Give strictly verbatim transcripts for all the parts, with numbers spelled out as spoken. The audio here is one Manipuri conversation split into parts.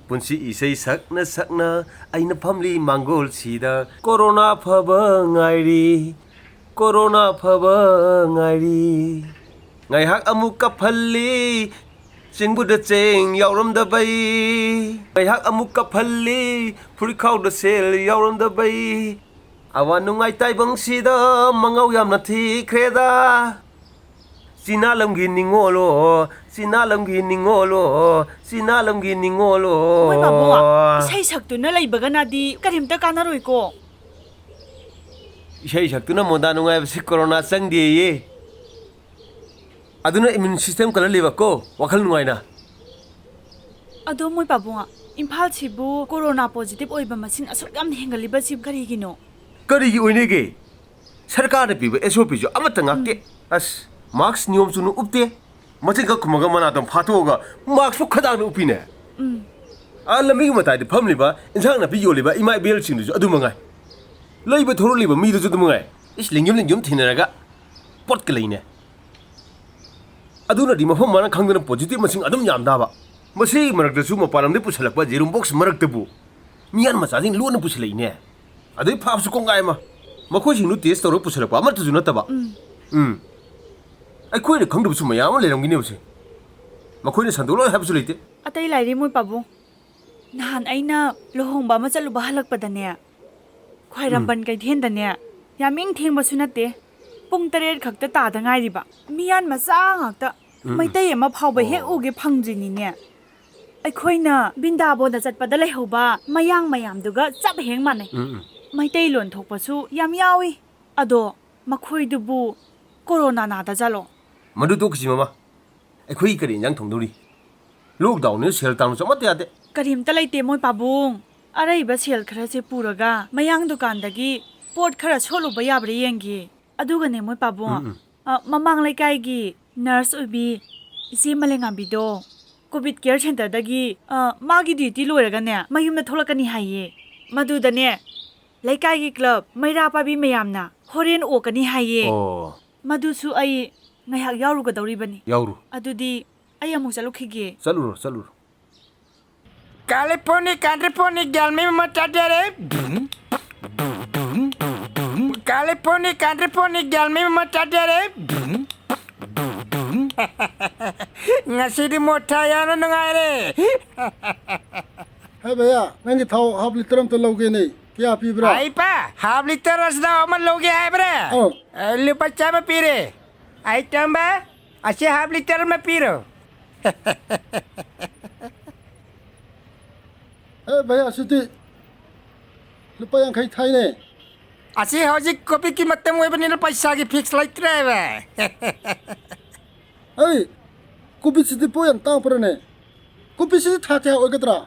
ꯄꯨꯟꯁꯤ ꯏꯁꯩ ꯁꯛꯅ ꯁꯛꯅ ꯑꯩꯅ ꯐꯝꯂꯤ ꯃꯥꯡꯒꯣꯜꯁꯤꯗ꯫ ꯀꯣꯔꯣꯅꯥ ꯐꯕ ꯉꯥꯏꯔꯤ, ꯀꯣꯔꯣꯅꯥ ꯐꯕ ꯉꯥꯏꯔꯤ꯫ ꯉꯥꯏꯍꯥꯛ ꯑꯃꯨꯛ ꯀꯞꯍꯜꯂꯤ, ꯆꯦꯡꯕꯨꯗ ꯆꯦꯡ ꯌꯥꯎꯔꯝꯗꯕꯩ꯫ ꯉꯥꯏꯍꯥꯛ ꯑꯃꯨꯛ ꯀꯞꯍꯜꯂꯤ, ꯐꯨꯔꯤꯠꯈꯥꯎꯗ ꯁꯦꯜ ꯌꯥꯎꯔꯝꯗꯕꯩ꯫ ꯑꯋꯥ ꯅꯨꯡꯉꯥꯏ ꯇꯥꯏꯕꯪꯁꯤꯗ ꯃꯉꯥꯎ ꯌꯥꯝꯅ ꯊꯤꯈ꯭ꯔꯦꯗ꯫ ꯆꯤꯅꯥꯂꯝꯒꯤ ꯅꯤꯡꯉꯣꯜꯂꯣ, ꯆꯤꯅꯥꯂꯝꯒꯤ ꯅꯤꯡꯉꯣꯜꯂꯣ, ꯆꯤꯅꯥꯂꯝꯒꯤ ꯅꯤꯡꯉꯣꯜꯂꯣ꯫ ꯃꯣꯏ ꯄꯥꯕꯨꯡ, ꯏꯁꯩ ꯁꯛꯇꯨꯅ ꯂꯩꯕꯒꯅꯗꯤ ꯀꯔꯤꯝꯇ ꯀꯥꯟꯅꯔꯣꯏꯀꯣ꯫ ꯏꯁꯩ ꯁꯛꯇꯨꯅ ꯃꯣꯟꯗꯥ ꯅꯨꯡꯉꯥꯏꯕꯁꯤ ꯀꯣꯔꯣꯅꯥ ꯆꯪꯗꯦꯌꯦ꯫ ꯑꯗꯨꯅ ꯏꯃ꯭ꯌꯨꯟ ꯁꯤꯁꯇꯦꯝ ꯀꯜꯍꯜꯂꯤꯕ ꯀꯣ, ꯋꯥꯈꯜ ꯅꯨꯡꯉꯥꯏꯅ꯫ ꯑꯗꯣ ꯃꯣꯏ ꯄꯥꯕꯨꯡ, ꯏꯝꯐꯥꯜꯁꯤꯕꯨ ꯀꯣꯔꯣꯅꯥ ꯄꯣꯖꯤꯇꯤꯚ ꯑꯣꯏꯕ ꯃꯁꯤꯡ ꯑꯁꯨꯛ ꯌꯥꯝꯅ ꯍꯦꯟꯒꯠꯂꯤꯕꯁꯤ ꯀꯔꯤꯒꯤꯅꯣ? ꯀꯔꯤꯒꯤ ꯑꯣꯏꯅꯤꯒꯦ? ꯁꯔꯀꯥꯔꯅ ꯄꯤꯕ ꯑꯦꯁ ꯑꯣ ꯄꯤꯁꯨ ꯑꯃꯠꯇ ꯉꯥꯛꯇꯦ꯫ ꯎꯝ꯫ ꯑꯁ, ꯃꯥꯛꯁ ꯅꯤꯌꯣꯝ ꯆꯨꯝꯅ ꯎꯞꯇꯦ꯫ ꯃꯆꯤꯟ ꯈꯛ ꯈꯨꯝꯃꯒ ꯃꯅꯥꯇꯣꯟ ꯐꯥꯠꯇꯣꯛꯑꯒ ꯃꯥꯛꯁꯄꯨ ꯈꯗꯥꯡꯗ ꯎꯞꯄꯤꯅꯦ꯫ ꯎꯝ꯫ ꯑꯥ, ꯂꯝꯕꯤꯒꯤ ꯃꯇꯥꯏꯗ ꯐꯝꯂꯤꯕ ꯏꯟꯁꯥꯡ ꯅꯥꯄꯤ ꯌꯣꯜꯂꯤꯕ ꯏꯃꯥ ꯏꯕꯦꯜꯁꯤꯡꯗꯨꯁꯨ ꯑꯗꯨ ꯃꯉꯥꯏ꯫ ꯂꯩꯕ ꯊꯣꯔꯛꯂꯤꯕ ꯃꯤꯗꯨꯁꯨ ꯑꯗꯨ ꯃꯉꯥꯏ꯫ ꯏꯁ, ꯂꯤꯡꯖꯨꯝ ꯂꯤꯡꯖꯨꯝ ꯊꯤꯅꯔꯒ ꯄꯣꯠꯀ ꯂꯩꯅꯦ꯫ ꯑꯗꯨꯅꯗꯤ ꯃꯐꯝ ꯃꯔꯥꯡ ꯈꯪꯗꯅ ꯄꯣꯖꯤꯇꯤꯚ ꯃꯁꯤꯡ ꯑꯗꯨꯝ ꯌꯥꯝ ꯇꯥꯕ꯫ ꯃꯁꯤꯒꯤ ꯃꯔꯛꯇꯁꯨ ꯃꯄꯥꯟ ꯂꯝꯗꯒꯤ ꯄꯨꯁꯜꯂꯛꯄ ꯌꯦꯔꯨꯝ ꯕꯣꯛꯁ ꯃꯔꯛꯇꯕꯨ ꯃꯤꯌꯥꯟ ꯃꯆꯥꯁꯤꯡ ꯂꯣꯟꯅ ꯄꯨꯁꯜꯂꯛꯏꯅꯦ꯫ ꯑꯗꯩ ꯐꯥꯕꯁꯨ ꯀꯣꯡꯒꯥꯏ ꯑꯃ꯫ ꯃꯈꯣꯏꯁꯤꯡꯗꯨ ꯇꯦꯁ ꯇꯧꯔꯒ ꯄꯨꯁꯜꯂꯛꯄ ꯑꯃꯠꯇꯁꯨ ꯅꯠꯇꯕ꯫ ꯎꯝ꯫ ꯎꯝ꯫ ꯑꯩꯈꯣꯏꯅ ꯈꯪꯗꯕꯁꯨ ꯃꯌꯥꯝ ꯑꯃ ꯂꯩꯔꯝꯒꯅꯦꯕꯁꯦ꯫ ꯃꯈꯣꯏꯅ ꯁꯟꯗꯣꯛꯂꯣꯏ ꯍꯥꯏꯕꯁꯨ ꯂꯩꯇꯦ꯫ ꯑꯇꯩ ꯂꯥꯏꯔꯤ ꯃꯣꯏ ꯄꯥꯕꯨꯡ꯫ ꯅꯍꯥꯟ ꯑꯩꯅ ꯂꯨꯍꯣꯡꯕ ꯑꯃ ꯆꯠꯂꯨꯕ ꯍꯜꯂꯛꯄꯗꯅꯦ, ꯈ꯭ꯋꯥꯏꯔꯝꯕꯟ ꯎꯝ꯫ ꯀꯩꯊꯦꯜꯗꯅꯦ, ꯌꯥꯝ ꯏꯪ ꯊꯦꯡꯕꯁꯨ ꯅꯠꯇꯦ, ꯄꯨꯡ ꯇꯔꯦꯠ ꯈꯛꯇ ꯇꯥꯗ ꯉꯥꯏꯔꯤꯕ, ꯃꯤꯌꯥꯟ ꯃꯆꯥ ꯉꯥꯛꯇ꯫ ꯎꯝ, ꯎꯝ꯫ ꯃꯩꯇꯩ ꯑꯃ ꯐꯥꯎꯕ ꯍꯦꯛ ꯑꯣ꯫ ꯎꯒꯦ ꯐꯪꯗ꯭ꯔꯤꯅꯤꯅꯦ꯫ ꯑꯩꯈꯣꯏꯅ ꯕ꯭ꯔꯤꯟꯗꯥꯕꯣꯟꯗ ꯆꯠꯄꯗ ꯂꯩꯍꯧꯕ ꯃꯌꯥꯡ ꯃꯌꯥꯝꯗꯨꯒ ꯆꯞ ꯍꯦꯛ ꯃꯥꯟꯅꯩ꯫ ꯎꯝ, ꯎꯝ꯫ ꯃꯩꯇꯩꯂꯣꯟ ꯊꯣꯛꯄꯁꯨ ꯌꯥꯝ ꯌꯥꯎꯏ꯫ ꯑꯗꯣ ꯃꯈꯣꯏꯗꯨꯕꯨ ꯀꯣꯔꯣꯅꯥ ꯅꯥꯗ ꯖꯥꯠꯂꯣ? ꯃꯗꯨ ꯇꯣꯛꯈꯤꯁꯤ ꯃꯃꯥ꯫ ꯑꯩꯈꯣꯏꯒꯤ ꯀꯔꯤ ꯏꯟꯖꯥꯡ ꯊꯣꯡꯗꯧꯔꯤ? ꯂꯣꯛꯗꯥꯎꯟꯅꯤꯅ ꯁꯦꯜ ꯇꯥꯟꯕꯁꯨ ꯑꯃꯠꯇ ꯌꯥꯗꯦ꯫ ꯀꯔꯤꯝꯇ ꯂꯩꯇꯦ ꯃꯣꯏ ꯄꯥꯕꯨꯡ꯫ ꯑꯔꯩꯕ ꯁꯦꯜ ꯈꯔꯁꯦ ꯄꯨꯔꯒ ꯃꯌꯥꯡ ꯗꯨꯀꯥꯟꯗꯒꯤ ꯄꯣꯠ ꯈꯔ ꯁꯣꯠꯂꯨꯕ ꯌꯥꯕ꯭ꯔꯥ ꯌꯦꯡꯒꯦ꯫ ꯑꯗꯨꯒꯅꯦ ꯃꯣꯏ ꯄꯥꯕꯨꯡ, ꯎꯝ, ꯎꯝ꯫ ꯑ, ꯃꯃꯥꯡ ꯂꯩꯀꯥꯏꯒꯤ ꯅꯔꯁ ꯑꯣꯏꯕꯤ ꯏꯆꯦ ꯃꯂꯦꯉꯥꯝꯕꯤꯗꯣ ꯀꯣꯚꯤꯗ ꯀꯦꯌꯔ ꯁꯦꯟꯇꯔꯗꯒꯤ, ꯑ, ꯃꯥꯒꯤ ꯗ꯭ꯌꯨꯇꯤ ꯂꯣꯏꯔꯒꯅꯦ ꯃꯌꯨꯝꯗ ꯊꯣꯛꯂꯛꯀꯅꯤ ꯍꯥꯏꯌꯦ꯫ ꯃꯗꯨꯗꯅꯦ ꯂꯩꯀꯥꯏꯒꯤ ꯀ꯭ꯂꯕ ꯃꯩꯔꯥ ꯄꯥꯏꯕꯤ ꯃꯌꯥꯝꯅ ꯍꯣꯔꯦꯟ ꯑꯣꯛꯀꯅꯤ ꯍꯥꯏꯌꯦ꯫ ꯑꯣ꯫ ꯃꯗꯨꯁꯨ ꯑꯩ ꯉꯥꯏꯍꯥꯛ ꯌꯥꯎꯔꯨꯒꯗꯧꯔꯤꯕꯅꯤ꯫ ꯌꯥꯎꯔꯨ꯫ ꯑꯗꯨꯗꯤ ꯑꯩ ꯑꯃꯨꯛ ꯆꯠꯂꯨꯈꯤꯒꯦ꯫ ꯆꯠꯂꯨꯔꯣ, ꯆꯠꯂꯨꯔꯣ꯫ ꯀꯥꯂꯤꯐꯣꯔꯅꯤ ꯀꯥꯟꯇ꯭ꯔꯤꯐꯣꯔꯅꯤ ꯒ꯭ꯌꯥꯟ ꯃꯦꯟ ꯑꯃ ꯇꯥꯗꯦꯔꯦ꯫ ꯀꯥꯂꯤꯐꯣꯔꯅꯤ ꯀꯥꯟꯇ꯭ꯔꯤꯐꯣꯔꯅꯤ ꯒ꯭ꯌꯥꯟ ꯃꯦꯟ ꯑꯃ ꯇꯥꯗꯦꯔꯦ꯫ ꯉꯁꯤꯗꯤ ꯃꯣꯊꯥ ꯌꯥꯝꯅ ꯅꯨꯡꯉꯥꯏꯔꯦ꯫ ꯍꯦ ꯚꯩꯌꯥ, ꯅꯪꯒꯤ ꯊꯥꯎ ꯍꯥꯐ ꯂꯤꯇꯔ ꯑꯝꯇ ꯂꯧꯒꯦꯅꯦ꯫ ꯀꯌꯥ ꯄꯤꯕ꯭ꯔꯥ? ꯍꯥꯏ ꯏꯄꯥ, ꯍꯥꯐ ꯂꯤꯇꯔ ꯑꯁꯤꯗ ꯑꯃ ꯂꯧꯒꯦ ꯍꯥꯏꯕ꯭ꯔꯥ? ꯑꯧ꯫ ꯑ, ꯂꯨꯄꯥ ꯆꯥꯝꯃ ꯄꯤꯔꯦ꯫ ꯑꯩ ꯇꯝꯕ, ꯑꯁꯤ ꯍꯥꯐ ꯂꯤꯇꯔ ꯑꯃ ꯄꯤꯔꯣ꯫ ꯑꯦ ꯚꯩꯌꯥ, ꯑꯁꯤꯗꯤ ꯂꯨꯄꯥ ꯌꯥꯡꯈꯩ ꯊꯥꯏꯅꯦ꯫ ꯑꯁꯤ ꯍꯧꯖꯤꯛ ꯀꯣꯚꯤꯗꯀꯤ ꯃꯇꯝ ꯑꯣꯏꯕꯅꯤꯅ ꯄꯩꯁꯥꯒꯤ ꯐꯤꯛꯁ ꯂꯩꯇ꯭ꯔꯦꯕ꯫ ꯑꯩ, ꯀꯣꯚꯤꯗꯁꯤꯗꯤ ꯄꯣꯠ ꯌꯥꯝ ꯇꯥꯡꯕ꯭ꯔꯅꯦ? ꯀꯣꯚꯤꯗꯁꯤꯗꯤ ꯊꯥ ꯀꯌꯥ ꯑꯣꯏꯒꯗ꯭ꯔꯥ?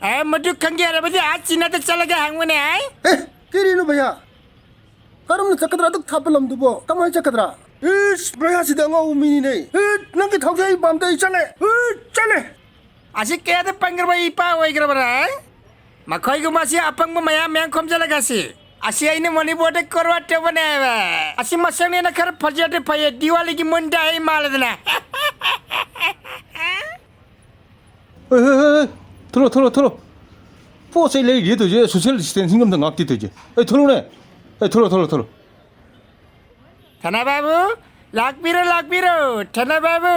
ꯑꯦ, ꯃꯗꯨ ꯈꯪꯒꯦ ꯍꯥꯏꯔꯕꯗꯤ ꯑꯥ ꯆꯤꯅꯥꯗ ꯆꯠꯂꯒ ꯍꯪꯉꯨꯅꯦ, ꯑꯩ꯫ ꯑꯦ, ꯀꯔꯤꯅꯣ ꯚꯩꯌꯥ? ꯀꯔꯝꯅ ꯆꯠꯀꯗ꯭ꯔꯥ? ꯑꯗꯨꯛ ꯊꯥꯞꯄ ꯂꯝꯗꯨꯕꯣ ꯀꯃꯥꯏꯅ ꯆꯠꯀꯗ꯭ꯔꯥ? ꯏꯁ, ꯚꯩꯌꯥꯁꯤꯗꯤ ꯑꯉꯥꯎꯕ ꯃꯤꯅꯤꯅꯦ꯫ ꯏꯠ, ꯅꯪꯒꯤ ꯊꯧꯁꯦ ꯑꯩ ꯄꯥꯝꯗꯦ, ꯑꯩ ꯆꯠꯂꯦ꯫ ꯏꯠ, ꯆꯠꯂꯦ꯫ ꯑꯁꯤ ꯀꯌꯥꯗ ꯄꯪꯈ꯭ꯔꯕ ꯏꯄꯥ ꯑꯣꯏꯈ꯭ꯔꯕ꯭ꯔꯥ? ꯃꯈꯣꯏꯒꯨꯝꯕ ꯑꯁꯤ ꯑꯄꯪꯕ ꯃꯌꯥꯝ ꯃꯌꯥꯝ ꯈꯣꯝꯖꯤꯜꯂꯒ ꯑꯁꯤ, ꯑꯁꯤ ꯑꯩꯅ ꯃꯅꯤꯄꯨꯔꯗ ꯀꯣꯔꯋꯥ ꯇꯧꯕꯅꯦꯕ꯫ ꯑꯁꯤ ꯃꯁꯛꯅꯦꯅ ꯈꯔ ꯐꯖꯔꯗꯤ ꯐꯩꯌꯦ, ꯗꯤꯋꯥꯂꯤꯒꯤ ꯃꯨꯟꯗꯥ ꯑꯩ ꯃꯥꯜꯂꯗꯅ꯫ ꯑꯦ, ꯑꯦ, ꯑꯦ, ꯑꯦ, ꯊꯣꯛꯂꯣ, ꯊꯣꯛꯂꯣ, ꯊꯣꯛꯂꯣ꯫ ꯄꯣꯠ ꯆꯩ ꯂꯩꯔꯤꯌꯦ ꯇꯧꯔꯤꯁꯦ, ꯁꯣꯁꯤꯌꯦꯜ ꯗꯤꯁꯇꯦꯟꯁꯤꯡ ꯑꯝꯇ ꯉꯥꯛꯇꯦ ꯇꯧꯔꯤꯁꯦ꯫ ꯑꯩ ꯊꯣꯛꯂꯛꯎꯅꯦ꯫ ꯑꯩ ꯊꯣꯛꯂꯣ, ꯊꯣꯛꯂꯣ, ꯊꯣꯛꯂꯣ꯫ ꯊꯅꯥ ꯕꯥꯕꯨ, ꯂꯥꯛꯄꯤꯔꯣ, ꯂꯥꯛꯄꯤꯔꯣ, ꯊꯅꯥ ꯕꯥꯕꯨ꯫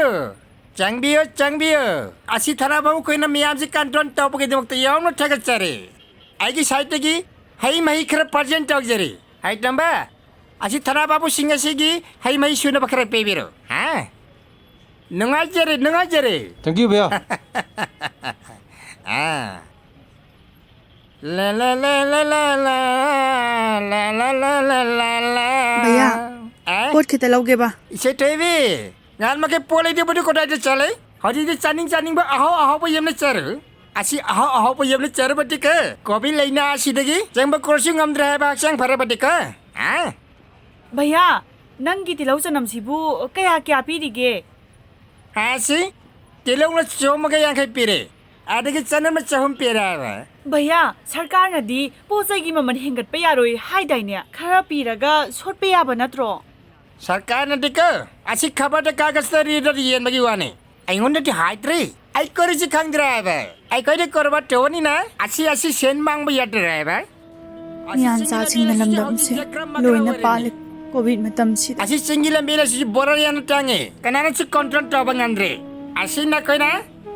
ꯆꯪꯕꯤꯌꯨ, ꯆꯪꯕꯤꯌꯨ꯫ ꯑꯁꯤ ꯊꯅꯥ ꯕꯥꯕꯨ ꯑꯩꯈꯣꯏꯅ ꯃꯤꯌꯥꯝꯁꯤ ꯀꯟꯇ꯭ꯔꯣꯜ ꯇꯧꯕꯒꯤꯗꯃꯛꯇ ꯌꯥꯝꯅ ꯊꯥꯒꯠꯆꯔꯤ꯫ ꯑꯩꯒꯤ ꯁꯥꯏꯠꯇꯒꯤ ꯍꯩ ꯃꯍꯤ ꯈꯔ ꯄ꯭ꯔꯖꯦꯟ ꯇꯧꯖꯔꯤ꯫ ꯍꯥꯏ ꯇꯝꯕ, ꯑꯁꯤ ꯊꯅꯥ ꯕꯥꯕꯨꯁꯤꯡ ꯑꯁꯤꯒꯤ ꯍꯩ ꯃꯍꯤ ꯁꯨꯅꯕ ꯈꯔ ꯄꯤꯕꯤꯔꯣ꯫ ꯍꯥ? ꯅꯨꯡꯉꯥꯏꯖꯔꯦ, ꯅꯨꯡꯉꯥꯏꯖꯔꯦ꯫ Thank you, ꯚꯩꯌꯥ꯫ ꯑꯥ꯫ ꯂꯥ, ꯂꯥ, ꯂꯥ, ꯂꯥ, ꯂꯥ, ꯂꯥ, ꯂꯥ, ꯂꯥ, ꯂꯥ, ꯂꯥ, ꯂꯥ꯫ ꯚꯩꯌꯥ, ꯑꯦ? ꯄꯣꯠ ꯈꯤꯇ ꯂꯧꯒꯦꯕ꯫ ꯏꯆꯦ ꯊꯣꯏꯕꯤ, ꯉꯥꯟꯃꯛꯀꯤ ꯄꯣꯠ ꯂꯩꯇꯕꯗꯨ ꯀꯗꯥꯏꯗ ꯆꯠꯂꯤ? ꯍꯧꯖꯤꯛꯇꯤ ꯆꯥꯅꯤꯡ ꯆꯥꯅꯤꯡꯕ ꯑꯍꯥꯎ ꯑꯍꯥꯎꯕ ꯌꯥꯝꯅ ꯆꯥꯔꯨ꯫ ꯑꯁꯤ ꯑꯍꯥꯎ ꯑꯍꯥꯎꯕ ꯌꯥꯝꯅ ꯆꯥꯔꯨꯕꯗꯤꯀꯣ, ꯀꯣꯚꯤꯗ ꯂꯩꯅꯥ ꯑꯁꯤꯗꯒꯤ ꯆꯦꯟꯕ ꯈꯣꯠꯁꯨ ꯉꯝꯗ꯭ꯔꯦ ꯍꯥꯏꯕ ꯍꯛꯆꯥꯡ ꯐꯔꯕꯗꯤꯀꯣ꯫ ꯍꯥ? ꯚꯩꯌꯥ, ꯅꯪꯒꯤ ꯇꯤꯜꯍꯧ ꯆꯅꯝꯁꯤꯕꯨ ꯀꯌꯥ ꯀꯌꯥ ꯄꯤꯔꯤꯒꯦ? ꯑꯁꯤ ꯇꯤꯜꯍꯧꯅ ꯆꯍꯨꯝꯒ ꯌꯥꯡꯈꯩ ꯄꯤꯔꯦ, ꯑꯗꯒꯤ ꯆꯅꯝꯅ ꯆꯍꯨꯝ ꯄꯤꯔꯦ ꯍꯥꯏꯕ꯫ ꯚꯩꯌꯥ, ꯁꯔꯀꯥꯔꯅꯗꯤ ꯄꯣꯠ ꯆꯩꯒꯤ ꯃꯃꯜ ꯍꯦꯟꯒꯠꯄ ꯌꯥꯔꯣꯏ ꯍꯥꯏꯗꯥꯏꯅꯦ? ꯈꯔ ꯄꯤꯔꯒ ꯁꯣꯠꯄ ꯌꯥꯕ ꯅꯠꯇ꯭ꯔꯣ? ꯁꯔꯀꯥꯔꯅꯗꯤꯀꯣ, ꯑꯁꯤ ꯈꯕꯔꯗ ꯀꯥꯒꯖꯇ ꯔꯤꯗ ꯌꯦꯟꯕꯒꯤ ꯋꯥꯅꯤ꯫ ꯑꯩꯉꯣꯟꯗꯗꯤ ꯍꯥꯏꯗ꯭ꯔꯤ꯫ ꯑꯩ ꯀꯔꯤꯁꯨ ꯈꯪꯗ꯭ꯔꯦ ꯍꯥꯏꯕ꯫ ꯑꯩꯈꯣꯏꯗꯤ ꯀꯔꯕꯥꯔ ꯇꯧꯕꯅꯤꯅ ꯑꯁꯤ ꯑꯁꯤ ꯁꯦꯟ ꯃꯥꯡꯕ ꯌꯥꯗ꯭ꯔꯦ ꯍꯥꯏꯕ꯫ ꯑꯁꯤ ꯃꯤꯌꯥꯟꯆꯥꯁꯤꯡꯅ ꯆꯤꯡꯒꯤ ꯂꯝꯕꯤ ꯂꯝꯗꯝꯁꯦ ꯑꯁꯤꯁꯨ ꯖꯒ꯭ꯔ ꯃꯒ꯭ꯔ ꯂꯣꯏꯅ ꯑꯣꯏꯔꯦꯅꯦ꯫ ꯄꯥꯜꯂꯦ꯫ ꯀꯣꯚꯤꯗ ꯃꯇꯝꯁꯤꯗ ꯑꯁꯤ ꯆꯤꯡꯒꯤ ꯂꯝꯕꯤ ꯑꯁꯤꯁꯨ ꯕꯣꯔꯥ ꯌꯥꯝꯅ ꯇꯥꯡꯉꯦ꯫ ꯀꯅꯥꯅꯁꯨ ꯀꯟꯇ꯭ꯔꯣꯜ ꯇꯧꯕ ꯉꯝꯗ꯭ꯔꯦ꯫ ꯑꯁꯤ ꯅꯈꯣꯏꯅ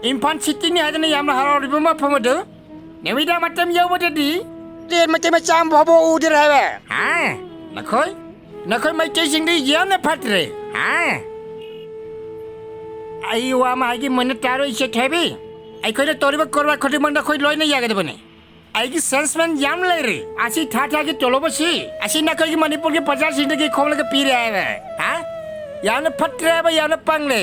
ꯏꯝꯐꯥꯜ ꯁꯤꯇꯤꯅꯤ ꯍꯥꯏꯗꯅ ꯌꯥꯝꯅ ꯍꯔꯥꯎꯔꯤꯕ ꯃꯐꯝ ꯑꯗꯨ ꯅꯨꯃꯤꯗꯥꯡ ꯃꯇꯝ ꯌꯧꯕꯗꯗꯤ ꯇ꯭ꯔꯦꯟ ꯃꯆꯥ ꯃꯆꯥ ꯑꯃ ꯐꯥꯎꯕ ꯎꯗ꯭ꯔꯦ ꯍꯥꯏꯕ꯫ ꯍꯥ? ꯅꯈꯣꯏ? ꯅꯈꯣꯏ ꯃꯩꯇꯩꯁꯤꯡꯗꯤ ꯌꯥꯝꯅ ꯐꯠꯇ꯭ꯔꯦ꯫ ꯍꯥ? ꯑꯩ ꯋꯥ ꯑꯃ ꯍꯥꯏꯒꯦ ꯃꯨꯟꯅ ꯇꯥꯔꯣ ꯏꯆꯦ ꯊꯣꯏꯕꯤ꯫ ꯑꯩꯈꯣꯏꯅ ꯇꯧꯔꯤꯕ ꯀꯔꯕꯥꯔ ꯈꯨꯗꯤꯡꯃꯛ ꯅꯈꯣꯏ ꯂꯣꯏꯅ ꯌꯥꯒꯗꯕꯅꯤ꯫ ꯑꯩꯒꯤ ꯁꯦꯜꯁꯃꯦꯟ ꯌꯥꯝ ꯂꯩꯔꯤ꯫ ꯑꯁꯤ ꯊꯥ ꯊꯥꯒꯤ ꯇꯣꯂꯣꯞ ꯑꯁꯤ ꯑꯁꯤ ꯅꯈꯣꯏꯒꯤ ꯃꯅꯤꯄꯨꯔꯒꯤ ꯄ꯭ꯔꯖꯥꯁꯤꯡꯗꯒꯤ ꯈꯣꯝꯂꯒ ꯄꯤꯔꯦ ꯍꯥꯏꯕ꯫ ꯍꯥ? ꯌꯥꯝꯅ ꯐꯠꯇ꯭ꯔꯦ ꯍꯥꯏꯕ, ꯌꯥꯝꯅ ꯄꯪꯂꯦ꯫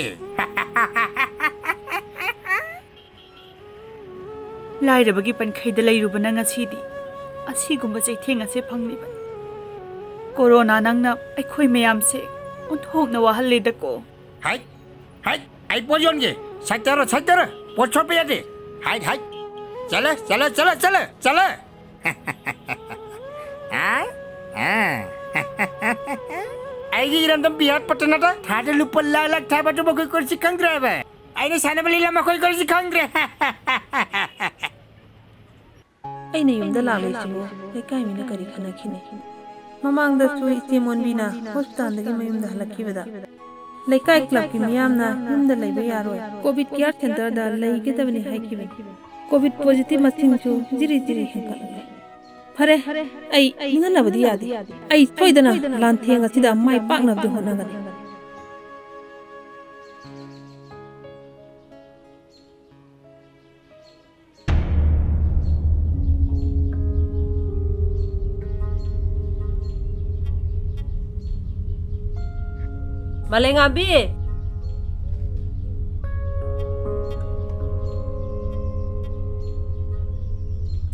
ꯂꯥꯏꯔꯕꯒꯤ ꯄꯟꯈꯩꯗ ꯂꯩꯔꯨꯕꯅ ꯉꯁꯤꯗꯤ ꯑꯁꯤꯒꯨꯝꯕ ꯆꯩꯊꯦꯡ ꯑꯁꯦ ꯐꯪꯂꯤꯕꯅꯤ꯫ ꯀꯣꯔꯣꯅꯥ ꯅꯪꯅ ꯑꯩꯈꯣꯏ ꯃꯌꯥꯝꯁꯦ ꯑꯣꯟꯊꯣꯛꯅ ꯋꯥꯍꯜꯂꯦꯗꯀꯣ꯫ ꯍꯥꯏ, ꯍꯥꯏ, ꯑꯩ ꯄꯣꯠ ꯌꯣꯟꯒꯦ꯫ ꯁꯥꯏꯠ ꯇꯧꯔꯣ, ꯁꯥꯏꯠ ꯇꯧꯔꯣ꯫ ꯄꯣꯠ ꯁꯣꯠꯄ ꯌꯥꯗꯦ꯫ ꯍꯥꯏ, ꯍꯥꯏ꯫ ꯆꯠꯂꯦ, ꯆꯠꯂꯦ, ꯆꯠꯂꯦ, ꯆꯠꯂꯦ, ꯆꯠꯂꯦ꯫ ꯍꯥ? ꯍꯥ? ꯑꯩꯒꯤ ꯏꯔꯝꯗꯝ ꯕꯤꯍꯥꯔ ꯄꯇꯅꯗ ꯊꯥꯗ ꯂꯨꯄꯥ ꯂꯥꯛ ꯂꯥꯛ ꯊꯥꯕ ꯑꯗꯨ ꯃꯈꯣꯏ ꯀꯔꯤꯁꯨ ꯈꯪꯗ꯭ꯔꯦ ꯍꯥꯏꯕ꯫ ꯑꯩꯅ ꯁꯥꯟꯅꯕ ꯂꯤꯂꯥ ꯃꯈꯣꯏ ꯀꯔꯤꯁꯨ ꯈꯪꯗ꯭ꯔꯦ꯫ ꯑꯩꯅ ꯌꯨꯝꯗ ꯂꯥꯛꯂꯤꯁꯤꯕꯨ ꯂꯩꯀꯥꯏ ꯃꯤꯅ ꯀꯔꯤ ꯈꯟꯅꯈꯤꯅꯤ? ꯃꯃꯥꯡꯗꯁꯨ ꯏꯆꯦ ꯃꯣꯟꯕꯤꯅ ꯍꯣꯁꯄꯤꯇꯥꯜꯗꯒꯤ ꯃꯌꯨꯝꯗ ꯍꯜꯂꯛꯈꯤꯕꯗ ꯂꯩꯀꯥꯏ ꯀ꯭ꯂꯕꯀꯤ ꯃꯤꯌꯥꯝꯅ ꯌꯨꯝꯗ ꯂꯩꯕ ꯌꯥꯔꯣꯏ, ꯀꯣꯚꯤꯗ ꯀꯤꯌꯔ ꯁꯦꯟꯇꯔꯗ ꯂꯩꯒꯗꯕꯅꯤ ꯍꯥꯏꯈꯤꯕꯅꯤ꯫ ꯀꯣꯚꯤꯗ ꯄꯣꯖꯤꯇꯤꯚ ꯃꯁꯤꯡꯁꯨ ꯖꯤꯔꯤ ꯖꯤꯔꯤ ꯍꯦꯟꯒꯠꯂꯛꯂꯦ꯫ ꯐꯔꯦ, ꯑꯩ ꯅꯤꯡꯍꯟꯅꯕꯗꯤ ꯌꯥꯗꯦ꯫ ꯑꯩ ꯁꯣꯏꯗꯅ ꯂꯥꯟꯊꯦꯡ ꯑꯁꯤꯗ ꯃꯥꯏ ꯄꯥꯛꯅꯕꯗꯤ ꯍꯣꯠꯅꯒꯅꯤ꯫ ꯃꯥꯂꯦꯝꯉꯥꯝꯕꯤ!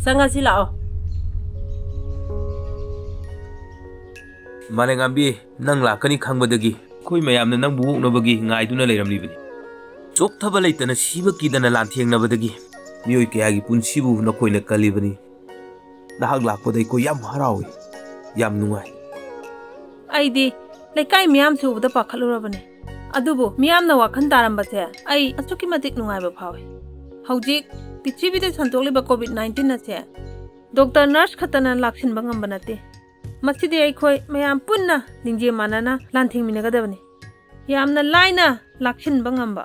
ꯆꯪꯉꯁꯤ ꯂꯥꯛꯑꯣ꯫ ꯃꯥꯂꯦꯝꯉꯥꯝꯕꯤ, ꯅꯪ ꯂꯥꯛꯀꯅꯤ ꯈꯪꯕꯗꯒꯤ ꯑꯩꯈꯣꯏ ꯃꯌꯥꯝꯅ ꯅꯪꯕꯨ ꯑꯣꯛꯅꯕꯒꯤ ꯉꯥꯏꯗꯨꯅ ꯂꯩꯔꯝꯂꯤꯕꯅꯤ꯫ ꯆꯣꯛꯊꯕ ꯂꯩꯇꯅ ꯁꯤꯕ ꯀꯤꯗꯅ ꯂꯥꯟꯊꯦꯡꯅꯕꯗꯒꯤ ꯃꯤꯑꯣꯏ ꯀꯌꯥꯒꯤ ꯄꯨꯟꯁꯤꯕꯨ ꯅꯈꯣꯏꯅ ꯀꯜꯂꯤꯕꯅꯤ꯫ ꯅꯍꯥꯛ ꯂꯥꯛꯄꯗ ꯑꯩꯈꯣꯏ ꯌꯥꯝ ꯍꯔꯥꯎꯏ, ꯌꯥꯝ ꯅꯨꯡꯉꯥꯏ꯫ ꯑꯩꯗꯤ ꯂꯩꯀꯥꯏ ꯃꯤꯌꯥꯝꯁꯦ ꯎꯕꯗ ꯄꯥꯈꯠꯂꯨꯔꯕꯅꯦ꯫ ꯑꯗꯨꯕꯨ ꯃꯤꯌꯥꯝꯅ ꯋꯥꯈꯜ ꯇꯥꯔꯝꯕꯁꯦ ꯑꯩ ꯑꯁꯨꯛꯀꯤ ꯃꯇꯤꯛ ꯅꯨꯡꯉꯥꯏꯕ ꯐꯥꯎꯏ꯫ ꯍꯧꯖꯤꯛ ꯄ꯭ꯔꯤꯊꯤꯕꯤꯗ ꯁꯟꯗꯣꯛꯂꯤꯕ ꯀꯣꯚꯤꯗ ꯅꯥꯏꯟꯇꯤꯟ ꯑꯁꯦ ꯗꯣꯛꯇꯔ, ꯅꯔꯁ ꯈꯛꯇꯅ ꯂꯥꯛꯁꯤꯟꯕ ꯉꯝꯕ ꯅꯠꯇꯦ꯫ ꯃꯁꯤꯗꯤ ꯑꯩꯈꯣꯏ ꯃꯌꯥꯝ ꯄꯨꯟꯅ ꯂꯤꯡꯖꯦꯜ ꯃꯥꯟꯅꯅ ꯂꯥꯟꯊꯦꯡꯃꯤꯟꯅꯒꯗꯕꯅꯤ꯫ ꯌꯥꯝꯅ ꯂꯥꯏꯅ ꯂꯥꯛꯁꯤꯟꯕ ꯉꯝꯕ,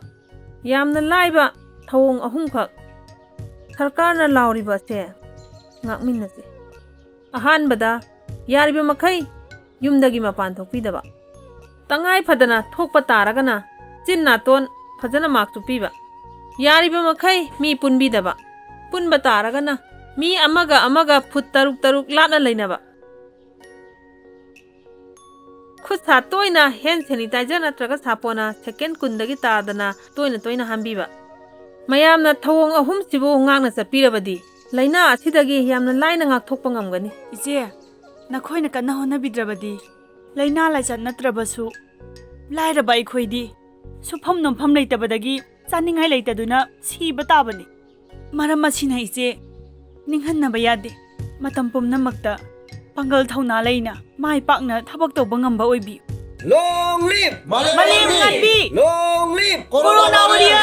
ꯌꯥꯝꯅ ꯂꯥꯏꯕ ꯊꯧꯑꯣꯡ ꯑꯍꯨꯝꯈꯛ ꯁꯔꯀꯥꯔꯅ ꯂꯥꯎꯔꯤꯕ ꯑꯁꯦ ꯉꯥꯛꯃꯤꯟꯅꯁꯤ꯫ ꯑꯍꯥꯟꯕꯗ, ꯌꯥꯔꯤꯕ ꯃꯈꯩ ꯌꯨꯝꯗꯒꯤ ꯃꯄꯥꯟ ꯊꯣꯛꯄꯤꯗꯕ꯫ ꯇꯉꯥꯏ ꯐꯗꯅ ꯊꯣꯛꯄ ꯇꯥꯔꯒꯅ ꯆꯤꯟ ꯅꯥꯇꯣꯟ ꯐꯖꯅ ꯃꯥꯛꯁ ꯎꯞꯄꯤꯕ꯫ ꯌꯥꯔꯤꯕ ꯃꯈꯩ ꯃꯤ ꯄꯨꯟꯕꯤꯗꯕ꯫ ꯄꯨꯟꯕ ꯇꯥꯔꯒꯅ ꯃꯤ ꯑꯃꯒ ꯑꯃꯒ ꯐꯨꯠ ꯇꯔꯨꯛ ꯇꯔꯨꯛ ꯂꯥꯞꯅ ꯂꯩꯅꯕ꯫ ꯈꯨꯠ ꯁꯥ ꯇꯣꯏꯅ ꯍꯦꯟ ꯁꯦꯅꯤꯇꯥꯏꯖꯔ ꯅꯠꯇ꯭ꯔꯒ ꯁꯥꯄꯣꯟꯅ ꯁꯦꯀꯦꯟ ꯀꯨꯟꯗꯒꯤ ꯇꯥꯗꯅ ꯇꯣꯏꯅ ꯇꯣꯏꯅ ꯍꯥꯝꯕꯤꯕ꯫ ꯃꯌꯥꯝꯅ ꯊꯧꯑꯣꯡ ꯑꯍꯨꯝꯁꯤꯕꯨ ꯉꯥꯛꯅ ꯆꯠꯄꯤꯔꯕꯗꯤ ꯂꯥꯏꯅꯥ ꯑꯁꯤꯗꯒꯤ ꯌꯥꯝꯅ ꯂꯥꯏꯅ ꯉꯥꯛꯊꯣꯛꯄ ꯉꯝꯒꯅꯤ꯫ ꯏꯆꯦ, ꯅꯈꯣꯏꯅ ꯀꯟꯅ ꯍꯣꯠꯅꯕꯤꯗ꯭ꯔꯕꯗꯤ ꯂꯥꯏꯅꯥ ꯂꯥꯏꯆꯠ ꯅꯠꯇ꯭ꯔꯕꯁꯨ ꯂꯥꯏꯔꯕ ꯑꯩꯈꯣꯏꯗꯤ ꯁꯨꯐꯝ ꯅꯣꯝꯐꯝ ꯂꯩꯇꯕꯗꯒꯤ ꯆꯥꯅꯤꯡꯉꯥꯏ ꯂꯩꯇꯗꯨꯅ ꯁꯤꯕ ꯇꯥꯕꯅꯤ꯫ ꯃꯔꯝ ꯑꯁꯤꯅ ꯏꯆꯦ, ꯅꯤꯡꯍꯟꯅꯕ ꯌꯥꯗꯦ꯫ ꯃꯇꯝ ꯄꯨꯝꯅꯃꯛꯇ ꯄꯥꯡꯒꯜ ꯊꯧꯅꯥ ꯂꯩꯅ ꯃꯥꯏ ꯄꯥꯛꯅ ꯊꯕꯛ ꯇꯧꯕ ꯉꯝꯕ ꯑꯣꯏꯕꯤꯌꯨ꯫ Long live! ꯃꯥꯂꯦꯝ ꯉꯥꯛꯄꯤ! Long live! Corona warrior!